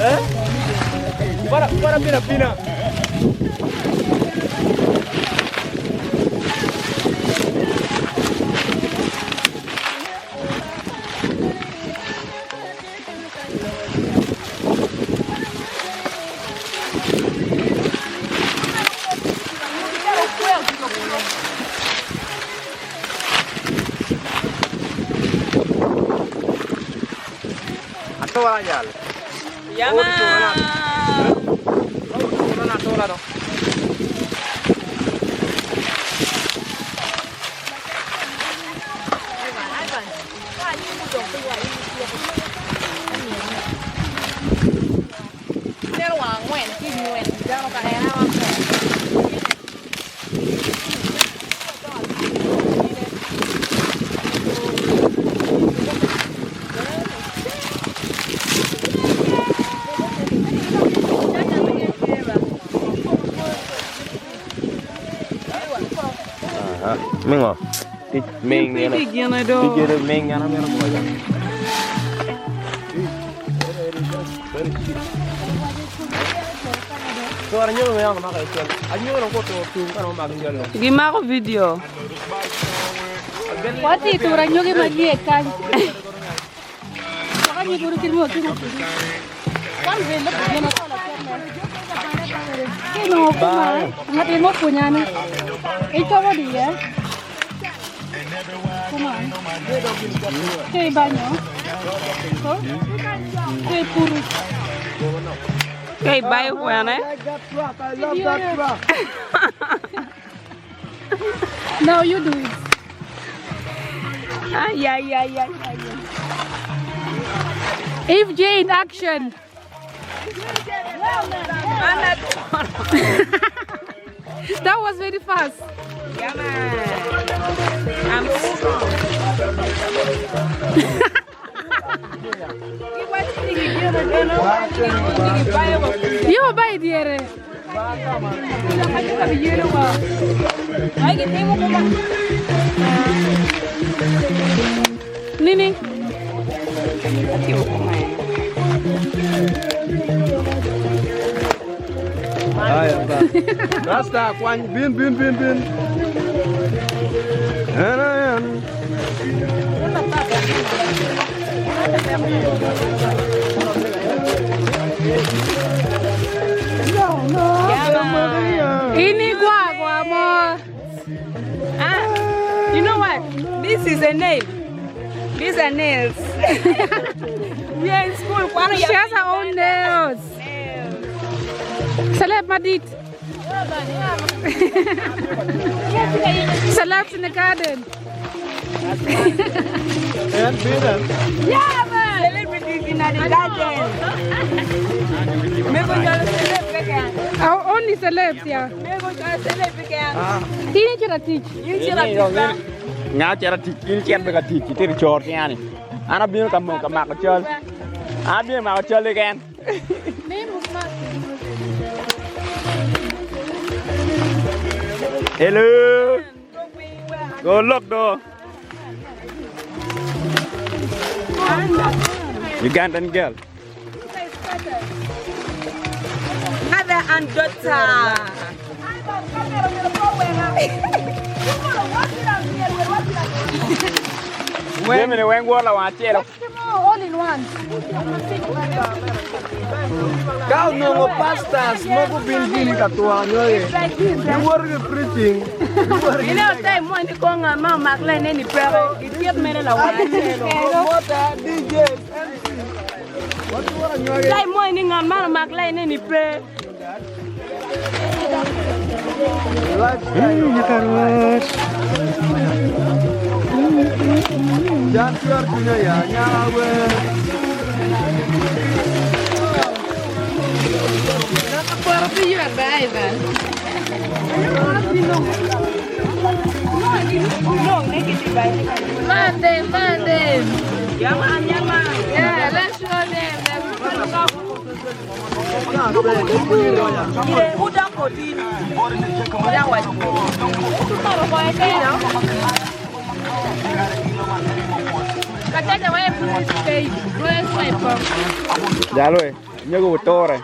Eh? Para para pina pina. Mingo. Tic ming ene. Tic ene ming ene amito goyo. Gimako video. Watye i tura anyogi malyet kany. Wek anyi guru kit mo kit mo. Kwan bed lok gin akola Ki nongo kuma ngat mo pwonyane. Icobo di iye. Kuma. Ki ibanyo. Ki ipuru. Ka ibayo kwene. Now you do it. Ay, ay, ay, ay, ay. If J in action. That was very fast. Yeah, man. I'm strong. Yo bai diere. Nini. Rasta kwany bin bin bin bin. Ana ana. Ini gwa gwa mo. Ah, you know what? This is a nail. These are nails. We are in school. She has her own nails. Celeb Madit. Celebs in the garden. En bin en. Yeah, man. Celebrities in the garden. Our only celebs, yeah. Ini chira teach. Nga cito tic in cit be ka tic itye ka cor tyen-ni. An abino ka ka mako cal. An abino mako cal keken. Hello. Go look do. Ugandan girl. Mother and daughter. Jami ni weng wot lawang acel. All in one. Ka onongo pastors mogo bin gini ka twak nyogi. Giwoto ki preaching. Giwoto ki You know, time mo ni ko nga ma mak le ne ni pere. Gitiet mere la wa acel. Promoter, DJs, MC. Watworo nyogi. Time mo ni nga ma mak le ne ni pere. Lifestyle. Jan cwer cwinya ya nyawe. Monday, Monday. Yeah man, yeah man. Yeah, let's show them. Jalo eh. Anyogi wuture.